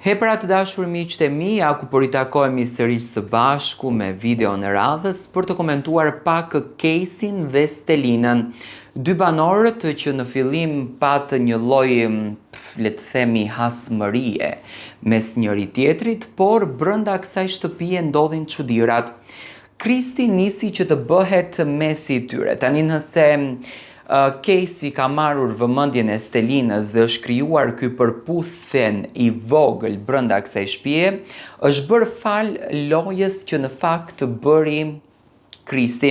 He pra të dashur miqtë e mi, ja ku po ritakohemi sërish së bashku me videon e radhës për të komentuar pak Kejsin dhe Stelinën. Dy banorët që në fillim patë një lloj, le të themi, hasmërie mes njëri-tjetrit, por brenda kësaj shtëpie ndodhin çudirat. Kristi nisi që të bëhet mesi i tyre. Tani nëse Kejsi ka marrur vëmendjen e Stelinës dhe është krijuar ky përputhen i vogël brenda kësaj shtëpie, është bërë falë lojës që në fakt bëri Kristi.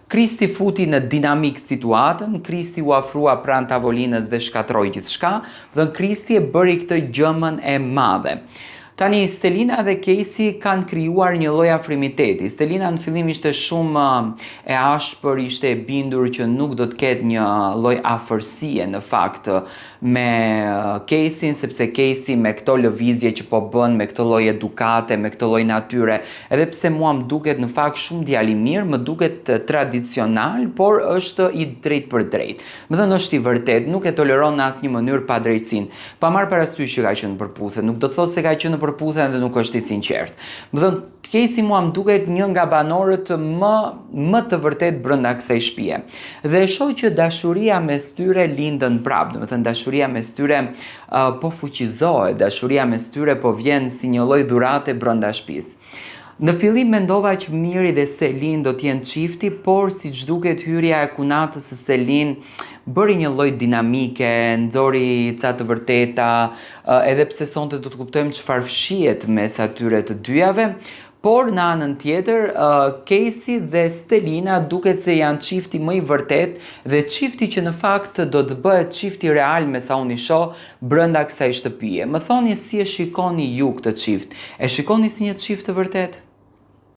Kristi futi në dinamikë situatën, Kristi u afrua pranë tavolinës dhe shkatërroi gjithçka, dhe Kristi e bëri këtë gjëmën e madhe. Tani Stelina dhe Kejsi kanë krijuar një lloj afrimiteti. Stelina në fillim ishte shumë e ashpër, ishte e bindur që nuk do të ketë një lloj afërsie në fakt me Kejsin, sepse Kejsi me këto lëvizje që po bën, me këtë lloj edukate, me këtë lloj natyre, edhe pse mua më duket në fakt shumë djalë i mirë, më duket tradicional, por është i drejtpërdrejtë. Domethënë është i vërtetë, nuk e toleron në asnjë mënyrë padrejtësinë. Pa marrë parasysh që ka qenë në Përputhen, nuk do të thotë se ka qenë në Përputhen dhe nuk është i sinqertë. Domethënë, Kejsi mua më duket një nga banorët më më të vërtetë brenda kësaj shtëpie. Dhe e shoh që dashuria mes tyre lindën prapë, domethënë dashuria mes tyre uh, po fuqizohet, dashuria mes tyre po vjen si një lloj dhurate brenda shtëpisë. Në fillim mendova që Miri dhe Selin do të jenë çifti, por siç duket hyrja e kunatës së Selin bëri një lloj dinamike, nxori ca të vërteta, edhe pse sonte do të kuptojmë çfarë fshihet mes atyre të dyjave, por në anën tjetër, Kejsi dhe Stelina duket se janë çifti më i vërtetë dhe çifti që në fakt do të bëhet çifti real me sa unë i shoh brenda kësaj shtëpie. Më thoni si e shikoni ju këtë çift? E shikoni si një çift të vërtetë?